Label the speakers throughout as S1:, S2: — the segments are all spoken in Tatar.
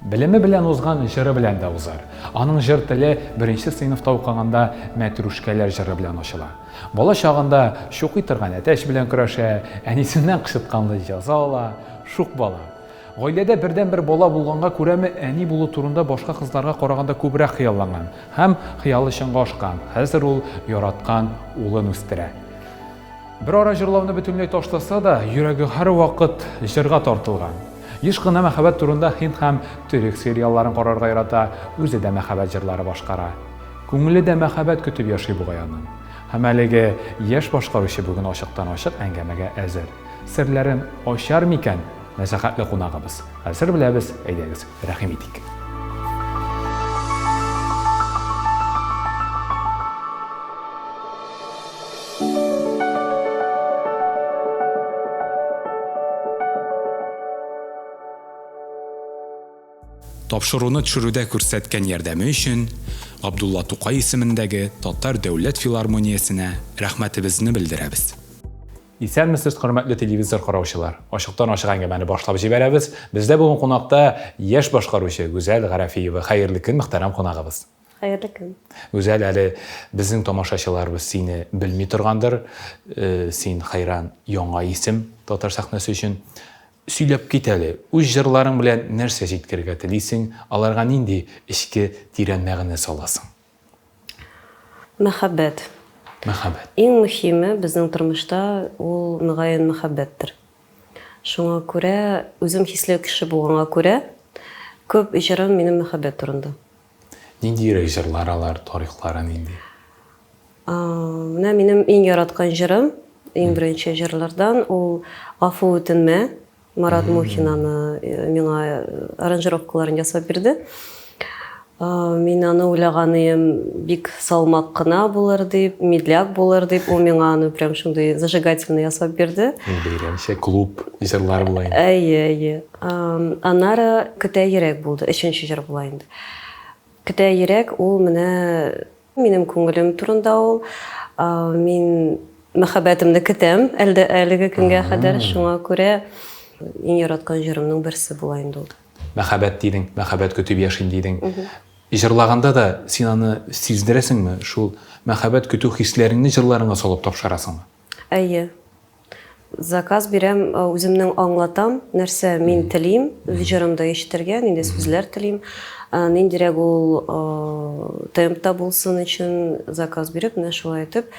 S1: Белеме белән узган, җыры белән дә узар. Аның җыр теле беренче сыйныфта укыганда Мәтрүшкәләр җыры белән ачыла. Бала чагында чукый торган әтәч белән көрәшә, әнисеннән кычытканлы җәза ала, шук бала. Гаиләдә бердәнбер бала булганга күрәме, әни булу турында башка кызларга караганда күбрәк хыялланган. Һәм хыялы чынга ашкан, хәзер ул яраткан улын үстерә. Бер ара җырлауны бөтенләй ташласа да, йөрәге һәрвакыт җырга тартылган. Еш кына мәхәббәт турында һинд һәм төрек сериалларын карарга ярата, үзе дә мәхәббәт җырлары башкара. Күңеле дә мәхәббәт көтеп яши бугай аның. Һәм әлеге яшь башкаручы бүген ачыктан-ачык әңгәмәгә әзер. Серләрен ачар микән нәзакәтле кунагыбыз? Хәзер беләбез, әйдәгез, рәхим итик. Тапшыруны төшерүдә күрсәткән ярдәме өчен Габдулла Тукай исемендәге Татар дәүләт филармониясенә рәхмәтебезне белдерәбез. Исәнмесез, хөрмәтле телевизор караучылар! Ачыктан-ачык әңгәмәне башлап җибәрәбез. Бездә бүген кунакта яшь башкаручы Гүзәл Гарәфиева. Хәерле көн, мөхтәрәм кунагыбыз!
S2: Хәерле көн.
S1: Гүзәл, әле безнең тамашачыларыбыз сине белми торгандыр. Э, син хәйран яңа исем татар сәхнәсе өчен. Сөйләп кит әле, үз җырларың белән нәрсә җиткерергә телисең, аларга нинди эчке тирән мәгънә саласың?
S2: Мәхәббәт.
S1: Мәхәббәт.
S2: Иң мөһиме безнең тормышта ул мөгаен мәхәббәттер. Шуңа күрә, үзем хисле кеше булганга күрә, күп җырым минем мәхәббәт турында.
S1: Ниндиерәк җырлар алар, тарихлары нинди?
S2: Менә минем иң яраткан җырым, иң беренче җырлардан ул Гафу үтенмә. Марат Мухин аны э, миңа э, аранжировкаларын ясап бирде. Мин аны уйлаган идем, бик салмак кына булыр дип, медляк булыр дип, ул миңа аны прям шундый зажигательный ясап бирде.
S1: Бәйрәмчә клуб җырлары була
S2: инде. Әйе, әйе. Аннары Көтә йөрәк булды, өченче җыр була инде. Көтә йөрәк ул менә минем күңелем турында ул. Мин мәхәббәтемне көтәм әле әлеге көнгә кадәр, шуңа күрә иң яраткан җырымның берсе була инде ул.
S1: Мәхәббәт дидең, мәхәббәт көтеп яшим дидең. Җырлаганда да син аны сиздерәсеңме, шул мәхәббәт көтү хисләреңне җырларыңа салып тапшырасыңмы?
S2: Әйе. Заказ бирәм, үземнең аңлатам, нәрсә мин телим, җырымда ишетергә, нинди сүзләр телим, ниндирәк ул темпта булсын өчен заказ биреп, менә шулай итеп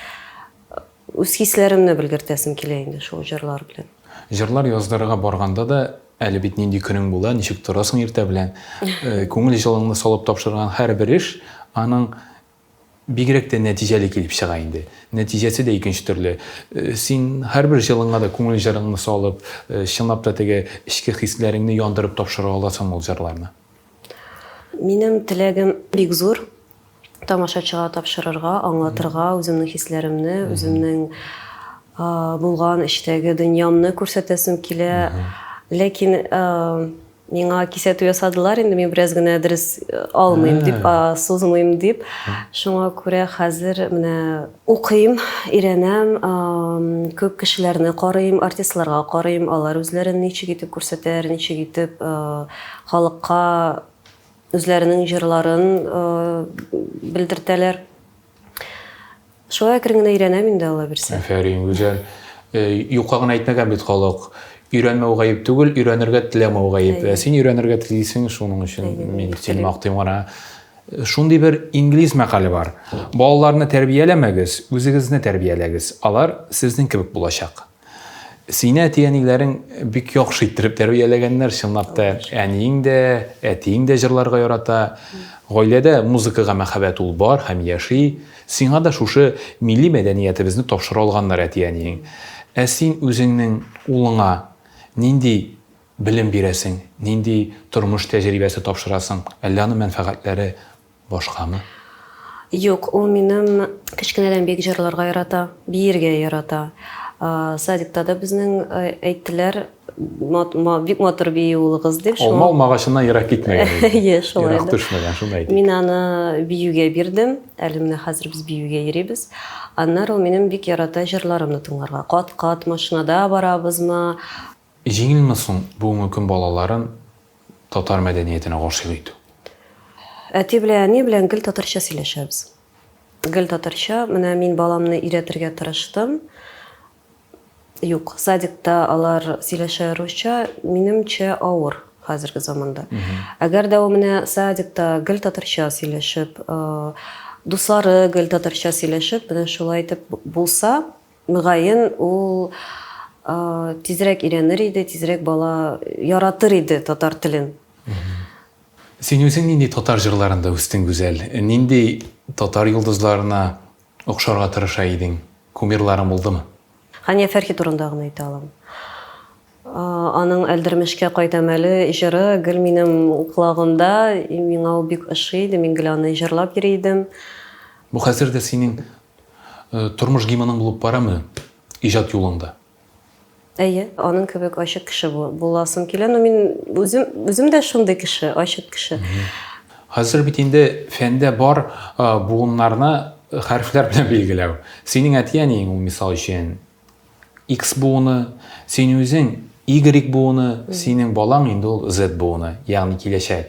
S2: үз хисләремне белгертәсем килә инде шул җырлар белән.
S1: Җырлар яздырырга барганда да әле бит нинди көнең була, ничек торасың иртә белән, күңел җылыңны салып тапшырган һәрбер эш аның Бигрәк тә нәтиҗәле килеп чыга инде. Нәтиҗәсе дә икенче төрле. Син һәрбер җылыңа да күңел җырыңны салып, чынлап та теге эчке хисләреңне яндырып тапшыра аласың ул җырларны.
S2: Минем теләгем бик зур, тамашачыга тапшырырга, аңлатырга үземнең хисләремне, үземнең булган эчтәге дөньямны күрсәтәсем килә. Ләкин Миңа кисәтү ясадылар, инде мин бераз генә дөрес э, алмыйм дип, сузмыйм дип. Шуңа күрә хәзер менә укыйм, өйрәнәм, күп кешеләрне карыйм, артистларга карыйм, алар үзләрен ничек итеп күрсәтәләр, ничек итеп э, халыкка үзләренең җырларын э, белдертәләр. Шулай әкрен генә өйрәнәм инде, Алла бирсә.
S1: Афәрин, Гүзәл. Э, юкка гына әйтмәгән бит халык. Өйрәнмәү гаеп түгел, өйрәнергә теләмәү гаеп. Ә син өйрәнергә телисең, шуның өчен мин сине мактыйм гына. Шундый бер инглиз мәкале бар. Балаларны тәрбияләмәгез, үзегезне тәрбияләгез. Алар сезнең кебек булачак. Сине әти-әниләрең бик яхшы иттереп тәрбияләгәннәр, чынлап та әниең дә, әтиең дә җырларга ярата. Гаиләдә музыкага мәхәббәт ул бар һәм яши. Сиңа да шушы милли мәдәниятебезне тапшыра алганнар әти-әниең. Ә син үзеңнең улыңа нинди белем бирәсең, нинди тормыш тәҗрибәсе тапшырасың? Әллә аның мәнфәгатьләре Башкамы?
S2: Юк, ул минем кечкенәдән бик җырларга ярата, биергә ярата. Садикта да безнең әйттеләр, бик матур бии улыгыз дип.
S1: Алма алма агачыннан ерак китмәгән.
S2: Әйе, шулай.
S1: Ерак төшмәгән, шуны әйтик.
S2: Мин аны биюгә бирдем. Әле менә хәзер без биюгә йөрибез. Аннары ул минем бик ярата җырларымны тыңларга. Кат-кат машинада барабызмы?
S1: Җиңелме соң бүгенге көн балаларын татар мәдәниятенә гашыйк итү?
S2: Әти белән әни белән гел татарча сөйләшәбез. Гел татарча. Менә мин баламны өйрәтергә тырыштым. Юк, садикта алар сөйләшә русча, минемчә, авыр хәзерге заманда. Әгәр дә ул менә садикта гел татарча сөйләшеп, дуслары гел татарча сөйләшеп, менә шулай итеп булса, мөгаен, ул тизрәк өйрәнер иде, тизрәк бала яратыр иде татар телен.
S1: Син үзең нинди татар җырларында үстең, Гүзәл? Нинди татар йолдызларына охшарга тырыша идең? Кумирларың булдымы?
S2: Хәния Фәрхи турында гына әйтә алам. Аның Әлдермешкә кайтам әле җыры гел минем колагымда, и миңа ул бик ошый иде, мин гел аны җырлап йөри идем.
S1: Бу хәзер дә синең тормыш гимның булып барамы иҗат юлыңда?
S2: Әйе, аның кебек ачык кеше буласым килә. Но мин үзем, үзем дә шундый кеше, ачык кеше.
S1: Хәзер бит инде фәндә бар буыннарны хәрефләр белән билгеләү. Синең әти-әниең ул, мисал өчен, X буыны, син үзең Y буыны, синең балаң инде ул Z буыны, ягъни киләчәк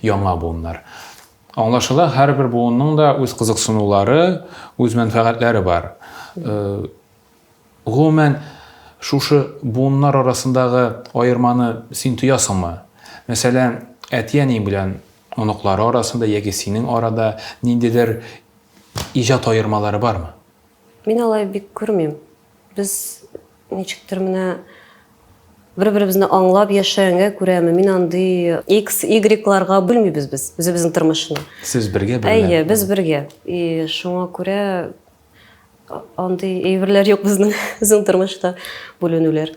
S1: яңа буыннар. Аңлашыла, һәрбер буынның да үз кызыксынулары, үз мәнфәгатьләре бар. Гомумән, шушы буыннар арасындагы аерманы син тоясыңмы? Мәсәлән, әти-әниең белән оныклары арасында яки синең арада ниндидер иҗат аермалары бармы?
S2: Мин алай бик күрмим. Без ничектер менә бер-беребезне аңлап яшәгәнгә күрәме, мин андый X, Y-ларга бүлмибез без үзебезнең тормышны.
S1: Сез бергә бергә?
S2: Әйе, без бергә. И шуңа күрә Андый әйберләр юк безнең безнең тормышта, бүленүләр.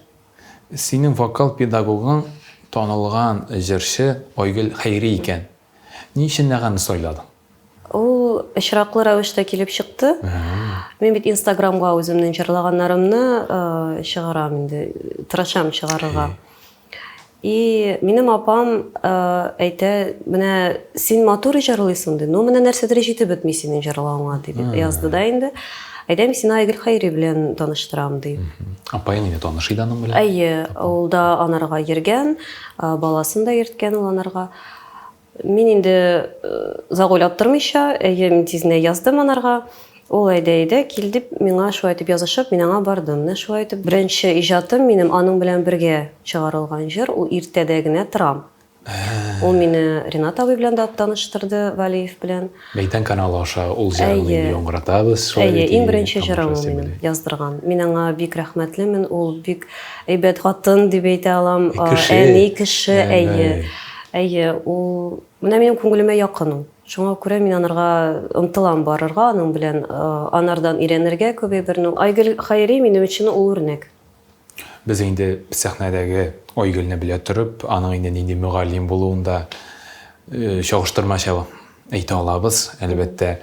S1: Синең вокал педагогың танылган җырчы Айгөл Хәйри икән. Ни өчен нәкъ аны сайладың?
S2: Ул очраклы рәвештә килеп чыкты. Мин бит Инстаграмга үземнең җырлаганнарымны чыгарам инде, тырышам чыгарырга. И минем апам әйтә, менә син матур җырлыйсың ди, ну менә нәрсәдер җитеп бетми синең җырлавыңа ди дип язды да инде. Әйдә мин сине Айгөл Хәйри белән таныштырам ди.
S1: Апаең инде таныш иде аның белән?
S2: Әйе, ул да анарга йөргән, баласын да йөрткән ул анарга. Мин инде озак уйлап тормыйча, әйе, мин тиз генә яздым анарга. Ул әйдә, әйдә, кил дип, миңа шулай итеп язышып, мин аңа бардым. Менә шулай итеп, беренче иҗатым минем аның белән бергә чыгарылган җыр, ул Иртәдә генә торам. Ул мине Ренат абый белән дә таныштырды, Валиев белән.
S1: Бәйтән каналы аша ул җырыңны инде яңгыратабыз. Шулай
S2: Әйе, иң беренче җырым ул минем яздырган. Мин аңа бик рәхмәтлемен, ул бик әйбәт хатын дип әйтә алам.
S1: Кеше.
S2: Әни кеше, әйе. Әйе, ул менә минем күңелемә якын ул. Шуңа күрә мин анарга омтылам барырга, аның белән анардан өйрәнергә күп әйберне. Айгөл Хәйри минем өчен ул үрнәк.
S1: Без инде сәхнәдәге Айгөлне белә торып, аның инде нинди мөгаллим булуын да чагыштырмача әйтә алабыз, әлбәттә.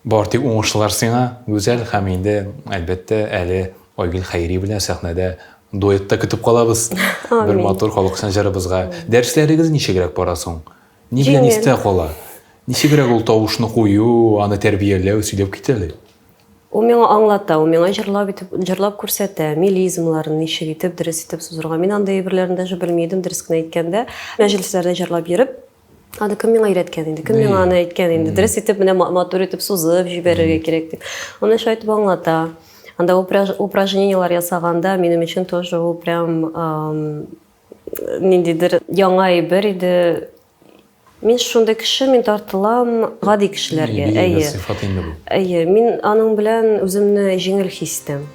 S1: Бар тик уңышлар сиңа, Гүзәл, һәм инде, әлбәттә, әле Айгөл Хәйри белән сәхнәдә дуэтта көтеп калабыз. Бер матур халыкчан җырыбызга. Дәресләрегез ничегрәк бара соң? Ни белән истә кала? Ничегрәк ул тавышны кую, аны тәрбияләү, сөйләп кит әле.
S2: Ул миңа аңлата, ул миңа җырлап итеп, җырлап күрсәтә, мелизмларын ничек итеп, дөрес итеп сузырга. Мин андый әйберләрне даже белми идем, дөрес кенә әйткәндә. Мәҗлесләрдә җырлап йөреп, аны кем миңа өйрәткән инде, кем миңа аны әйткән инде, дөрес итеп, менә матур итеп сузып җибәрергә кирәк дип. Аны шулай итеп аңлата. Анда упражнениелар ясаганда минем өчен тоже ул прям ниндидер яңа әйбер иде. Мин шундый кеше, мин тартылам гади кешеләргә.
S1: Әйе. Сыйфат инде бу.
S2: Әйе, мин аның белән үземне җиңел хис итәм.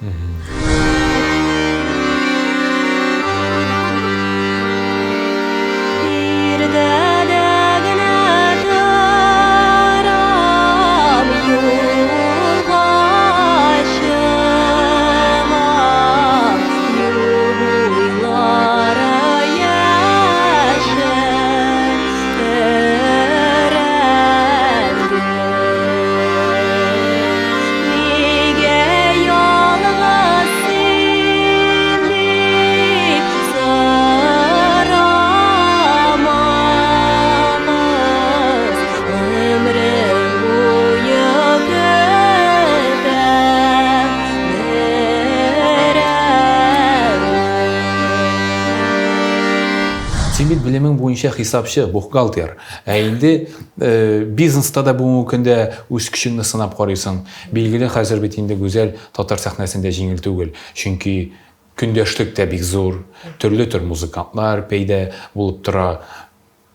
S1: буенча хисапчы, бухгалтер. Ә инде э, бизнеста да бүгенге көндә үз көчеңне сынап карыйсың. Билгеле, хәзер бит инде Гүзәл татар сәхнәсендә җиңел түгел. Чөнки көндәшлек тә бик зур, төрле төр музыкантлар пәйда булып тора.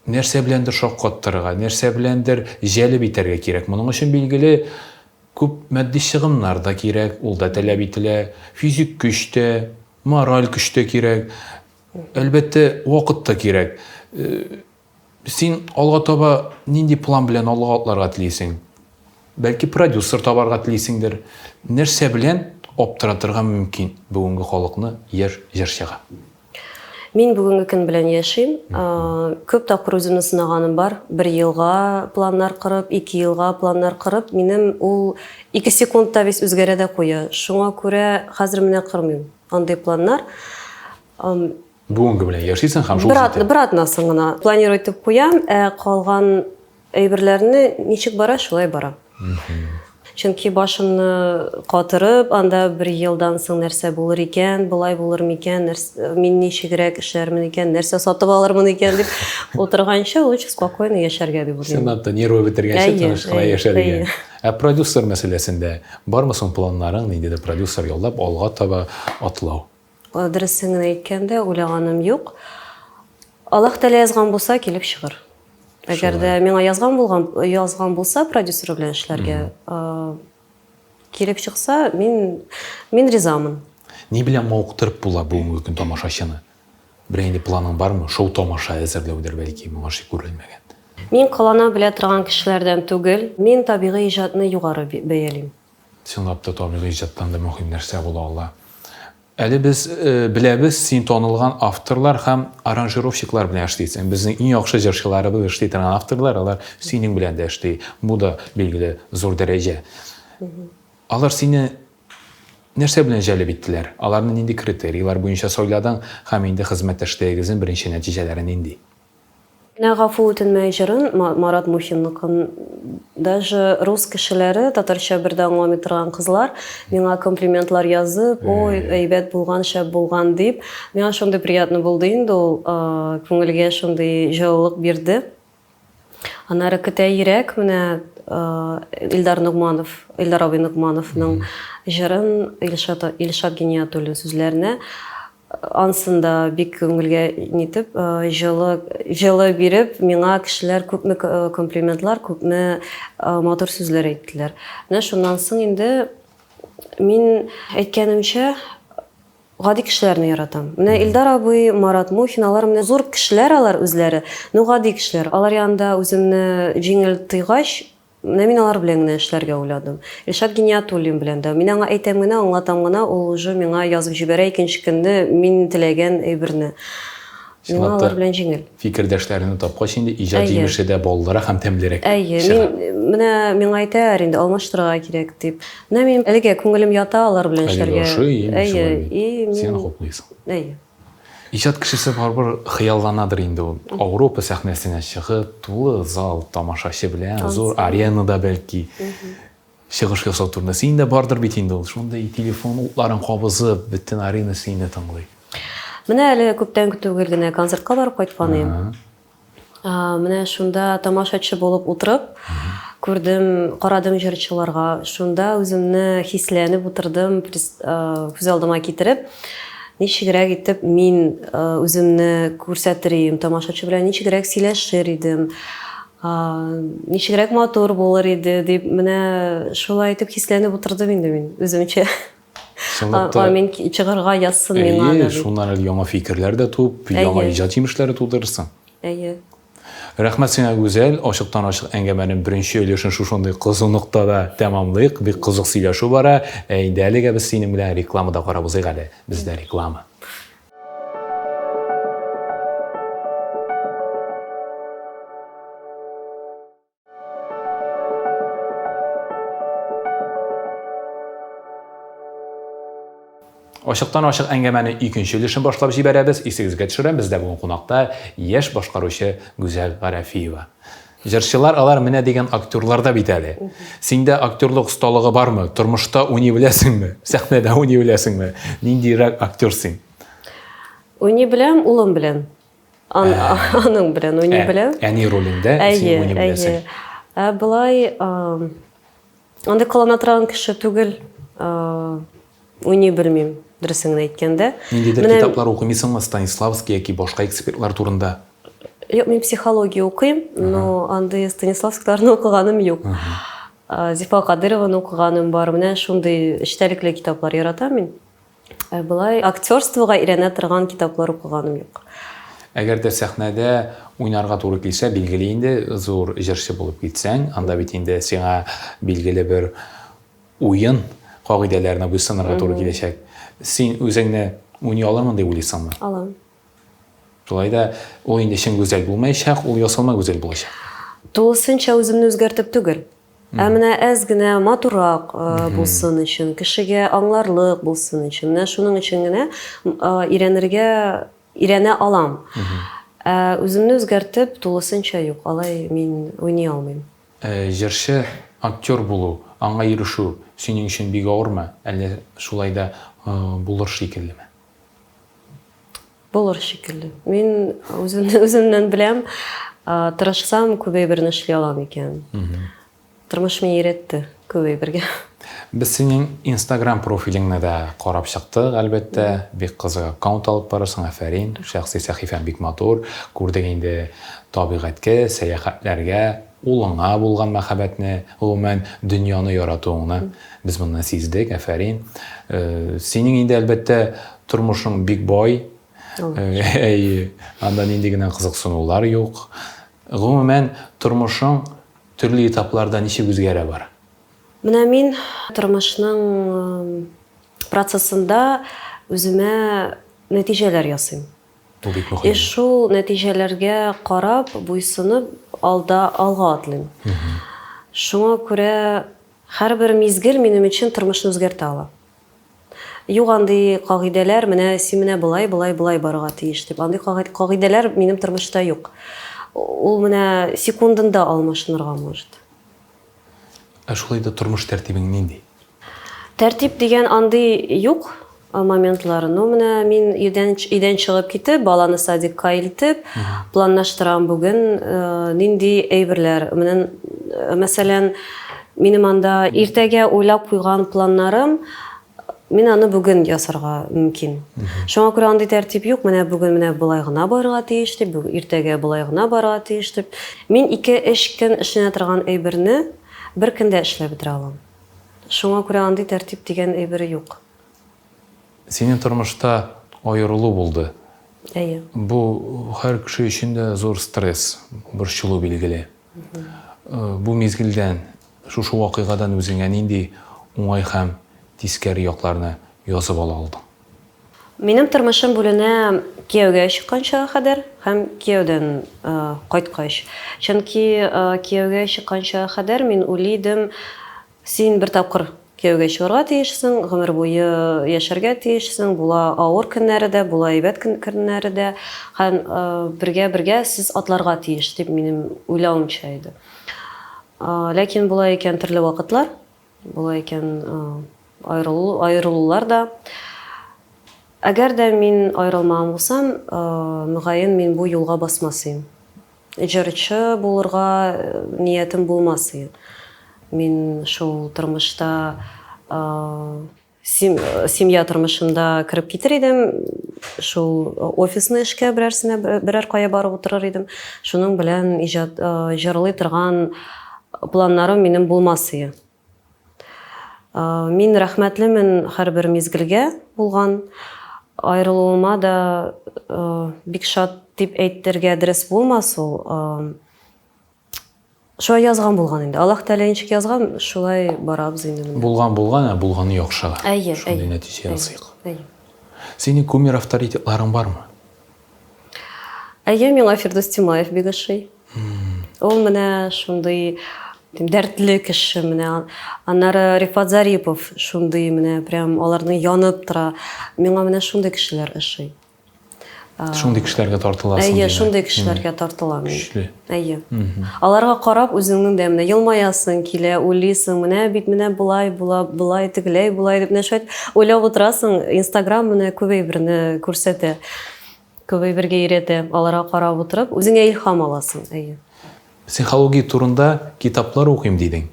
S1: Нәрсә беләндер шаккаттырырга, нәрсә беләндер җәлеп итәргә кирәк. Моның өчен, билгеле, күп матди чыгымнар да кирәк, ул да таләп ителә. Физик көч тә, мораль көч тә кирәк. Әлбәттә, вакыт та кирәк. Э, син алга таба нинди план белән алга атларга телисең? Бәлки продюсер табарга телисеңдер. Нәрсә белән аптыратырга мөмкин бүгенге халыкны яшь җырчыга?
S2: Мин бүгенге көн белән яшим. Күп тапкыр үземне сынаганым бар. Бер елга планнар корып, ике елга планнар корып, минем ул ике секундта весь үзгәрә дә куя. Шуңа күрә хәзер менә кормыйм андый планнар.
S1: Бүгенге белән яшисең һәм шул
S2: җитә. Бер атнасын гына планировать итеп куям, ә калган Әйберләрне ничек бара, шулай бара. Чөнки башымны катырып, анда бер елдан соң нәрсә булыр икән, болай булыр микән, мин ничегрәк эшләрмен икән, нәрсә сатып алырмын икән дип утырганчы, лучше спокойно яшәргә дип уйлыйм.
S1: Чынлап та, нервы бетергәнче тыныч кына яшәргә. Ә продюсер мәсьәләсендә бармы соң планнарың, ниндидер продюсер яллап, алга таба атлау?
S2: Дөресен генә әйткәндә, уйлаганым юк. Аллаһ Тәгалә язган булса, килеп чыгыр. Әгәр дә миңа язган булган, язган булса продюсер белән эшләргә, килеп чыкса, мин мин ризамын.
S1: Ни белән мавыктырып була бүгенге көн тамашачыны? Берәр нинди планың бармы? Шоу-тамаша әзерләүдер бәлки, моңарчы күрелмәгән.
S2: Мин кылана белә торган кешеләрдән түгел. Мин табигый иҗатны югары бәялим.
S1: Чынлап та табигый иҗаттан да мөһим нәрсә була ала. Әле без беләбез, син танылган авторлар һәм аранжировщиклар белән эшлисең. Безнең иң яхшы җырчыларыбыз эшли торган авторлар, алар синең белән дә эшли. Бу да, билгеле, зур дәрәҗә. Алар сине нәрсә белән җәлеп иттеләр? Аларны нинди критерийлар буенча сайладың һәм инде хезмәттәшлегегезнең беренче нәтиҗәләре нинди?
S2: Менә Гафу үтенмә җырын Марат Мухинныкын даже рус кешеләре, татарча бер дә аңламый торган кызлар миңа комплиментлар язып, ой, әйбәт булган, шәп булган дип, миңа шундый приятно булды инде ул, күңелгә шундый җылылык бирде. Аннары көтә йөрәк, менә Илдар Ногманов, Илдар абый Ногмановның җырын Илшат, Илшат Гиниятуллин сүзләренә Ансын да бик күңелгә нитеп, җылы, җылы биреп, миңа кешеләр күпме комплиментлар, күпме матур сүзләр әйттеләр. Менә шуннан соң инде мин әйткәнемчә, гади кешеләрне яратам. Менә Илдар абый, Марат Мухин, алар менә зур кешеләр алар үзләре, ну гади кешеләр. Алар янында үземне җиңел тойгач, Менә мин алар белән генә эшләргә уйладым. Илшат Гиниятуллин белән дә. Мин аңа әйтәм генә, аңлатам гына, ул уже миңа язып җибәрә икенче көнне мин теләгән әйберне. Миңа алар белән җиңел.
S1: Фикердәшләреңне тапкач инде иҗат җимеше дә баллырак һәм тәмлерәк
S2: Әйе, мин менә миңа әйтәләр инде алмаштырырга кирәк дип. Менә мин әлегә күңелем ята алар белән эшләргә.
S1: Әлегә ошый, Әйе, и мин Син хуплыйсың.
S2: Әйе.
S1: Иҗат кешесе барыбер хыялланадыр инде ул. Ауропа сәхнәсенә чыгып, тулы зал тамашачы белән, зур аренада бәлки чыгыш ясау турында. Син дә бардыр бит инде ул. Шундый телефон утларын кабызып, бөтен арена сине тыңлый.
S2: Менә әле күптән түгел генә концертка барып кайткан идем. Менә шунда тамашачы булып утырып, күрдем, карадым җырчыларга. Шунда үземне хисләнеп утырдым, күз алдыма китереп, ничегрәк итеп мин үземне күрсәтер идем, тамашачы белән ничегрәк сөйләшер идем, ничегрәк матур булыр иде дип, менә шулай итеп хисләнеп утырдым инде мин үземчә.
S1: Чынлап та.
S2: Мин чыгарга язсын миңа.
S1: Әйе, шуннан әле яңа фикерләр дә туып, яңа иҗат җимешләре тудырырсың.
S2: Әйе.
S1: Рәхмәт сиңа, Гүзәл. Ачыктан-ачык әңгәмәнең беренче өлешен шушындый кызу ноктада тәмамлыйк. Бик кызык сөйләшү бара. Ә инде әлегә без синең белән рекламада карап узыйк әле. Бездә реклама. Ачыктан-ачык әңгәмәнең икенче өлешен башлап җибәрәбез. Исегезгә төшерәм, бездә бүген кунакта яшь башкаручы Гүзәл Гарәфиева. Җырчылар алар менә дигән актерлар да бит әле. Синдә актерлык осталыгы бармы? Тормышта уйный беләсеңме? Сәхнәдә уйный беләсеңме? Ниндирәк актер син?
S2: Уйный беләм, улым белән. Ан, аның белән уйный беләм.
S1: Әни ролендә син уйный беләсең.
S2: Ә болай андый кылана торган кеше түгел. Уйный белмим, дөресен генә әйткәндә.
S1: Ниндидер китаплар укымыйсыңмы Станиславский яки башка экспертлар турында?
S2: Юк, мин психология укыйм, но андый Станиславскийларны укыганым юк. Зифа Кадырованы укыганым бар. Менә шундый эчтәлекле китаплар яратам мин. Ә болай актерствога өйрәнә торган китаплар укыганым юк.
S1: Әгәр дә сәхнәдә уйнарга туры килсә, билгеле инде, зур җырчы булып китсәң, анда бит инде сиңа билгеле бер уен кагыйдәләренә буйсынырга туры киләчәк. Син үзеңне уйный алырмын дип уйлыйсыңмы?
S2: Алам.
S1: Шулай да ул инде чын гүзәл булмаячак, ул ясалма гүзәл булачак.
S2: Тулысынча үземне үзгәртеп түгел. Ә менә әз генә матуррак булсын өчен, кешегә аңларлык булсын өчен, менә шуның өчен генә өйрәнергә өйрәнә алам. Ә үземне үзгәртеп тулысынча юк, алай мин уйный алмыйм.
S1: Җырчы, актер булу, аңа ирешү синең өчен бик авырмы, әллә шулай да булыр шикеллеме?
S2: Булыр шикелле. Мин үземне үземнән беләм, тырышсам, күп әйберне эшли алам икән. Тормыш мине өйрәтте күп әйбергә.
S1: Без синең Инстаграм профилеңне дә карап чыктык, әлбәттә. Бик кызык аккаунт алып барасың, афәрин. Шәхси сәхифәң бик матур. Күрдек инде табигатькә, сәяхәтләргә, улыңа булган мәхәббәтне, гомумән, дөньяны яратуыңны. Без моны сиздек, афәрин. Синең инде, әлбәттә, тормышың бик бай. Әйе, анда нинди генә кызыксынулар юк. Гомумән, тормышың төрле этапларда ничек үзгәрә бара?
S2: Менә мин тормышның процессында үземә нәтиҗәләр ясыйм.
S1: Бу бик мөһим.
S2: И шул нәтиҗәләргә карап, буйсынып, алда алга атлыйм. Шуңа күрә Һәрбер мизгел минем өчен тормышны үзгәртә ала. Юк андый кагыйдәләр, менә син менә болай, болай, болай барырга тиеш дип. Андый кагыйдәләр минем тормышта юк. Ул менә секундында алмашынырга может.
S1: Ә шулай да тормыш тәртибең нинди?
S2: Тәртип дигән андый юк. Моментлар. Ну, менә мин өйдән, өйдән чыгып китеп, баланы садикка илтеп, планлаштырам бүген э, нинди әйберләр. Менә, э, мәсәлән, минем анда иртәгә уйлап куйган планнарым, мин аны бүген ясарга мөмкин. Шуңа күрә андый тәртип юк, менә бүген менә болай гына барырга тиеш дип, иртәгә болай гына барырга тиеш дип. Мин ике-өч көн эшләнә торган әйберне бер көндә эшләп бетерә алам. Шуңа күрә андый тәртип дигән әйбер юк.
S1: Синең тормышта аерылу булды.
S2: Әйе.
S1: Бу һәр кеше өчен дә зур стресс, борчылу билгеле. Бу мизгелдән, шушы вакыйгадан үзеңә нинди уңай һәм тискәре якларны язып ала алдың?
S2: Минем тормышым бүленә кияүгә чыкканчага кадәр һәм кияүдән кайткач. Чөнки кияүгә чыкканчага кадәр мин уйлый идем, син бер тапкыр кияүгә чыгарга тиешсең, гомер буе яшәргә тиешсең, була авыр көннәре дә, була әйбәт көннәре дә, һәм бергә-бергә сез атларга тиеш дип минем уйлавымча иде. Ләкин була икән төрле вакытлар, була икән Аерылу, аерылулар да. Әгәр дә мин аерылмаган булсам, мөгаен мин бу юлга басмас идем. Җырчы булырга ниятем булмас иде. Мин шул тормышта, семья тормышында кереп китер идем, шул офисный эшкә берәрсенә, берәр кая барып утырыр идем. Шуның белән иҗат, җырлый торган планнарым минем булмас иде. Мин рәхмәтлемен һәрбер мизгелгә булган. Аерылуыма да бик шат дип әйтергә дөрес булмас ул. Шулай язган булган инде. Аллаһ Тәгалә ничек язган, шулай барабыз инде менә.
S1: Булган булган, ә булганы яхшыга.
S2: Әйе,
S1: Шундый нәтиҗә ясыйк.
S2: Әйе.
S1: Синең кумир авторитетларың бармы?
S2: Әйе, миңа Фирдүс Тимаев бик ошый. Ул менә шундый дәртле кеше менә. Аннары Рифат Зарипов шундый менә прям аларның янып тора. Миңа менә шундый кешеләр ошый.
S1: Шундый кешеләргә тартыласың.
S2: Әйе, шундый кешеләргә тартылам мин.
S1: Көчле.
S2: Әйе. Аларга карап үзеңнең дә менә елмаясың килә, уйлыйсың, менә бит менә болай була, болай тегеләй болай дип менә шулай уйлап утырасың. Инстаграм менә күп әйберне күрсәтә. Күп әйбергә өйрәтә. Аларга карап утырып, үзеңә илһам аласың, әйе.
S1: Психология турында китаплар укыйм дидең.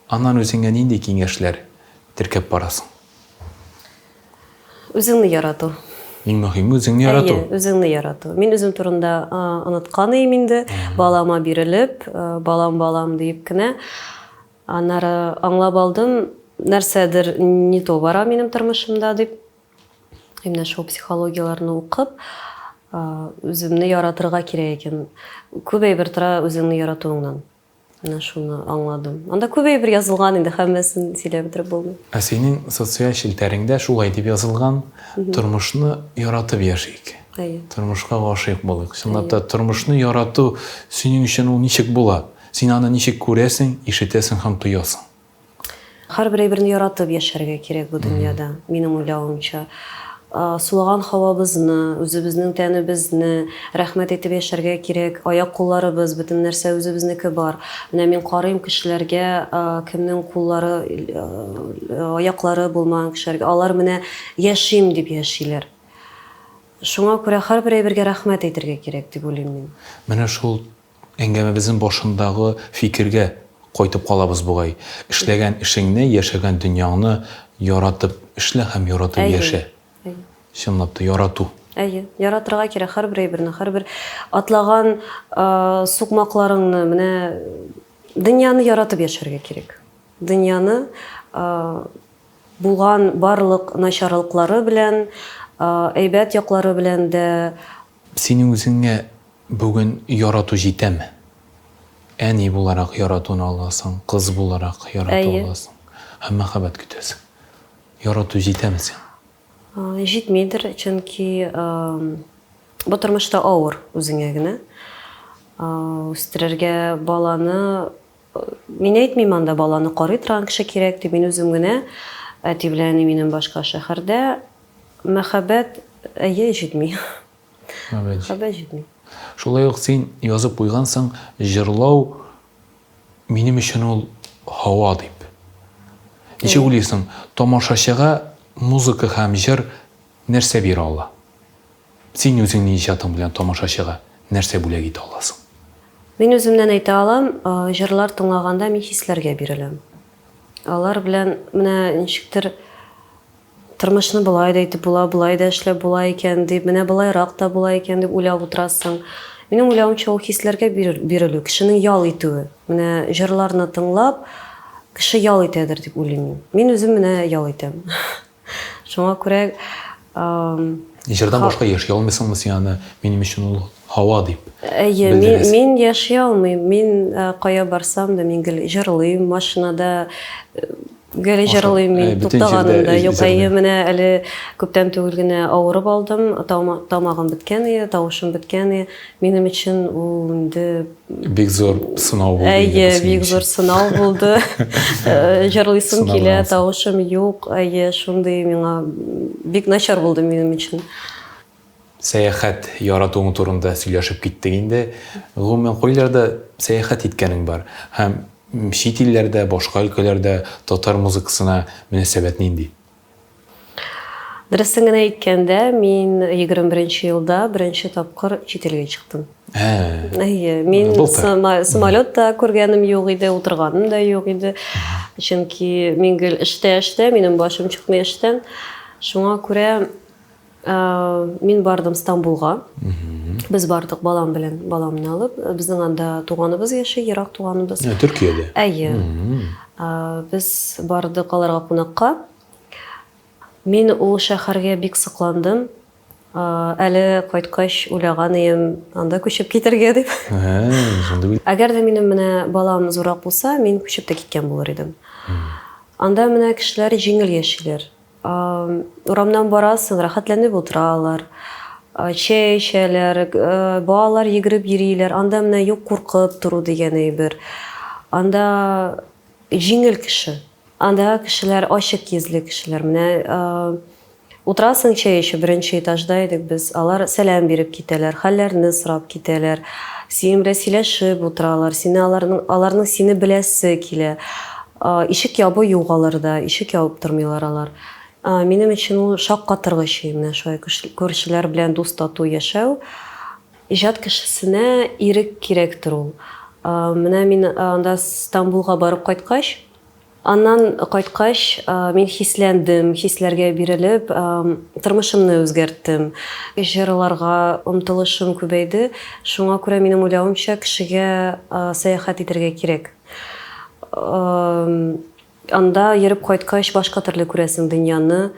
S1: Аннан үзеңә нинди киңәшләр теркәп барасың?
S2: Үзеңне ярату.
S1: Иң мөһиме үзеңне ярату.
S2: Әйе, үзеңне ярату. Мин үзем турында оныткан идем инде. Балама бирелеп, балам, балам диеп кенә. Аннары аңлап алдым, нәрсәдер не то бара минем тормышымда дип. И менә шул психологияләрне укып, үземне яратырга кирәк икән. Күп әйбер тора үзеңне яратуыңнан. Менә шуны аңладым. Анда күп әйбер язылган инде, һәммәсен сөйләп бетереп булмый.
S1: Ә синең социаль челтәреңдә шулай дип язылган, тормышны яратып яшик.
S2: Әйе.
S1: Тормышка гашыйк булыйк. Чынлап та, тормышны ярату синең өчен ул ничек була? Син аны ничек күрәсең, ишетәсең һәм тоясың?
S2: Һәрбер әйберне яратып яшәргә кирәк бу дөньяда, минем уйлавымча. Сулаган һавабызны, үзебезнең тәнебезне рәхмәт әйтеп яшәргә кирәк. Аяк-кулларыбыз, бөтен нәрсә үзебезнеке бар. Менә мин карыйм кешеләргә, кемнең куллары, аяклары булмаган кешеләргә, алар менә яшим дип яшиләр. Шуңа күрә һәрбер әйбергә рәхмәт әйтергә кирәк дип уйлыйм мин.
S1: Менә шул Әңгәмәбезнең башындагы фикергә кайтып калабыз бугай. Эшләгән эшеңне, яшәгән дөньяңны яратып эшлә һәм яратып яшә.
S2: Әйе.
S1: Чынлап та, ярату.
S2: Әйе, яратырга кирәк һәрбер әйберне, һәрбер атлаган сукмакларыңны, менә дөньяны яратып яшәргә кирәк. Дөньяны булган барлык начарлыклары белән, әйбәт яклары белән дә.
S1: Синең үзеңә Бүген ярату җитәме? Әни буларак яратуны аласың, кыз буларак ярату
S2: Әйе.
S1: аласың һәм мәхәббәт көтәсең. Ярату җитәме сиңа?
S2: Җитмидер, чөнки бу тормышта авыр үзеңә генә. Үстерергә баланы, мин әйтмим анда баланы карый торган кеше кирәк дип, мин үзем генә, әти белән әни минем башка шәһәрдә. Мәхәббәт, әйе, җитми. Мәхәббәт җитми.
S1: Шулай ук син язып куйгансың, җырлау минем өчен ул һава дип. Ничек уйлыйсың, тамашачыга музыка һәм җыр нәрсә бирә ала? Син үзеңнең иҗатың белән тамашачыга нәрсә бүләк итә аласың?
S2: Мин үземнән әйтә алам, җырлар тыңлаганда мин хисләргә биреләм. Алар белән менә ничектер Тормышны болай да итеп була, болай да эшләп була икән дип, менә болайрак та була икән дип уйлап утырасың. Минем уйлавымча, ул хисләргә бирелү, кешенең ял итүе. Менә җырларны тыңлап, кеше ял итәдер дип уйлыйм мин. Мин үзем менә ял итәм. Шуңа күрә
S1: Җырдан башка яши алмыйсыңмы син аны, минем өчен ул һава дип
S2: Әйе, мин, мин яши алмыйм. Мин кая барсам да, мин гел җырлыйм, машинада Гел җырлыйм мин, туктаганым да юк. Әйе, менә әле күптән түгел генә авырып алдым, тамагым беткән иде, тавышым беткән иде. Минем өчен ул инде
S1: бик зур сынау булды.
S2: Әйе, бик зур сынау булды. Җырлыйсым килә, тавышым юк. Әйе, шундый миңа бик начар булды минем өчен.
S1: Сәяхәт яратуың турында сөйләшеп киттек инде. Гомумән, кайларда сәяхәт иткәнең бар? Һәм чит илләрдә, башка өлкәләрдә татар музыкасына мөнәсәбәт нинди?
S2: Дөресен генә әйткәндә, мин 21 нче елда беренче тапкыр чит илгә чыктым.
S1: Ә.
S2: Әйе, мин самолет та күргәнем юк иде, утырганым да юк иде. Чөнки мин гел эштә, эштә, минем башым чыкмый эштән. Шуңа күрә Мин бардым Стамбулга. Без бардык балам белән, баламны алып. Безнең анда туганыбыз яши, ерак туганыбыз.
S1: Төркиядә?
S2: Әйе. Без бардык аларга кунакка. Мин ул шәһәргә бик сокландым. Әле кайткач уйлаган идем, анда күчеп китәргә дип. Әгәр дә минем менә балам зуррак булса, мин күчеп тә киткән булыр идем. Анда менә кешеләр җиңел яшиләр. Урамнан барасың, рәхәтләнеп утыралар, чәй эчәләр, балалар йөгереп йөриләр. Анда менә юк куркып тору дигән әйбер. Анда җиңел кеше. Анда кешеләр ачык йөзле кешеләр. Менә утырасың чәй эчеп, беренче этажда идек без. Алар сәлам биреп китәләр, хәлләрне сорап китәләр. Синең белән сөйләшеп утыралар. Сине аларның, аларның сине беләсе килә. Ишек ябу юк аларда, ишек ябып тормыйлар алар. Минем өчен ул шаккатыргыч, менә шулай күршеләр белән дус-тату яшәү. Иҗат кешесенә ирек кирәктер ул. Менә мин анда Стамбулга барып кайткач, аннан кайткач, мин хисләндем, хисләргә бирелеп, тормышымны үзгәрттем. Җырларга омтылышым күбәйде. Шуңа күрә, минем уйлавымча, кешегә сәяхәт итәргә кирәк. Анда йөреп кайткач, башка төрле күрәсең дөньяны.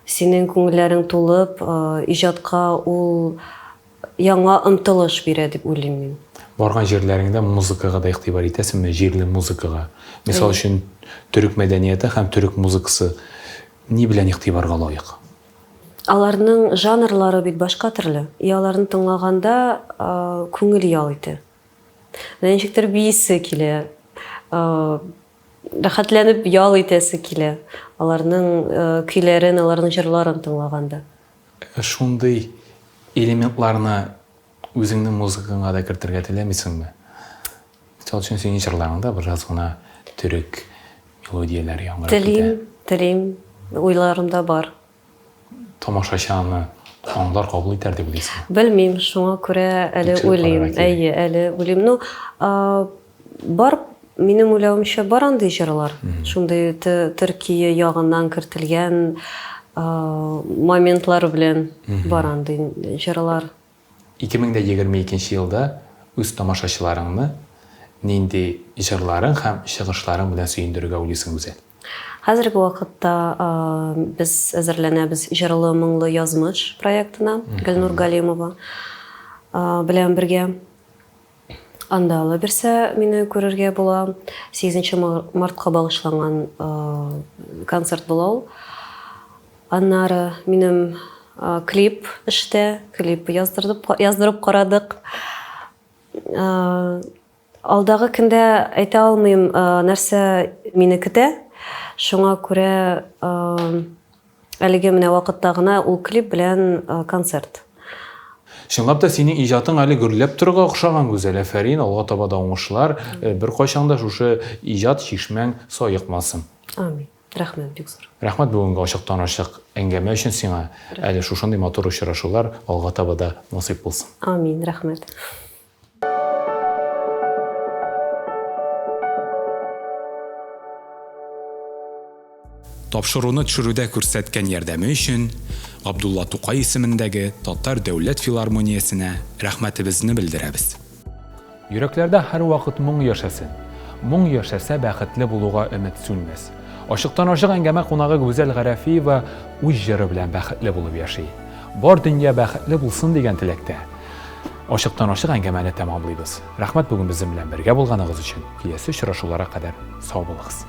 S2: Синең күңелләрең тулып, иҗатка ул яңа омтылыш бирә дип уйлыйм мин.
S1: Барган җирләреңдә музыкага да игътибар итәсеңме, җирле музыкага? Мисал өчен, төрек мәдәнияте һәм төрек музыкасы ни белән игътибарга лаек?
S2: Аларның жанрлары бит башка төрле. И аларны тыңлаганда күңел ял итә. Менә ничектер биисе килә. Рәхәтләнеп ял итәсе килә аларның көйләрен, аларның җырларын тыңлаганда.
S1: Шундый элементларны үзеңнең музыкаңа да кертергә теләмисеңме? Мисал өчен, синең җырларыңда бераз гына төрек мелодияләре яңгырап китә.
S2: Телим, телим, уйларымда бар.
S1: Тамашачы аны аңлар, кабул итәр дип уйлыйсыңмы?
S2: Белмим, шуңа күрә әле уйлыйм. Әйе, әле уйлыйм. Ну, бар, минем уйлавымча, бар андый җырлар. Шундый Төркия ягыннан кертелгән моментлар белән бар андый җырлар.
S1: 2022 елда үз тамашачыларыңны нинди җырларың һәм чыгышларың белән сөендерергә уйлыйсың, Гүзәл?
S2: Хәзерге вакытта без әзерләнәбез Җырлы моңлы язмыш проектына Гөлнур Галимова белән бергә. Анда ала бирсә мине күрергә була. 8 мартка багышланган концерт була ул. Аннары минем клип эштә, клип яздырып, яздырып карадык. Алдагы көндә әйтә алмыйм, нәрсә мине көтә. Шуңа күрә әлеге менә вакытта гына ул клип белән концерт.
S1: Чынлап та синең иҗатың әле гөрләп торырга охшаган, Гүзәл. Афәрин, алга таба да уңышлар. Беркайчан да шушы иҗат чишмәң саекмасын.
S2: Амин. Рәхмәт бик зур.
S1: Рәхмәт бүгенге ачыктан-ачык әңгәмә өчен сиңа. Әле шушындый матур очрашулар алга таба да насыйп булсын.
S2: Амин, рәхмәт.
S1: Тапшыруны төшерүдә күрсәткән ярдәме өчен Габдулла Тукай исемендәге Татар дәүләт филармониясенә рәхмәтебезне белдерәбез. Йөрәкләрдә һәрвакыт моң яшәсен. Моң яшәсә, бәхетле булуга өмет сүнмәс. Ачыктан-ачык әңгәмә кунагы Гүзәл Гарәфиева үз җыры белән бәхетле булып яши. Бар дөнья бәхетле булсын дигән теләктә. Ачыктан-ачык әңгәмәне тәмамлыйбыз. Рәхмәт бүген безнең белән бергә булганыгыз өчен. Киләсе очрашуларга кадәр сау булыгыз.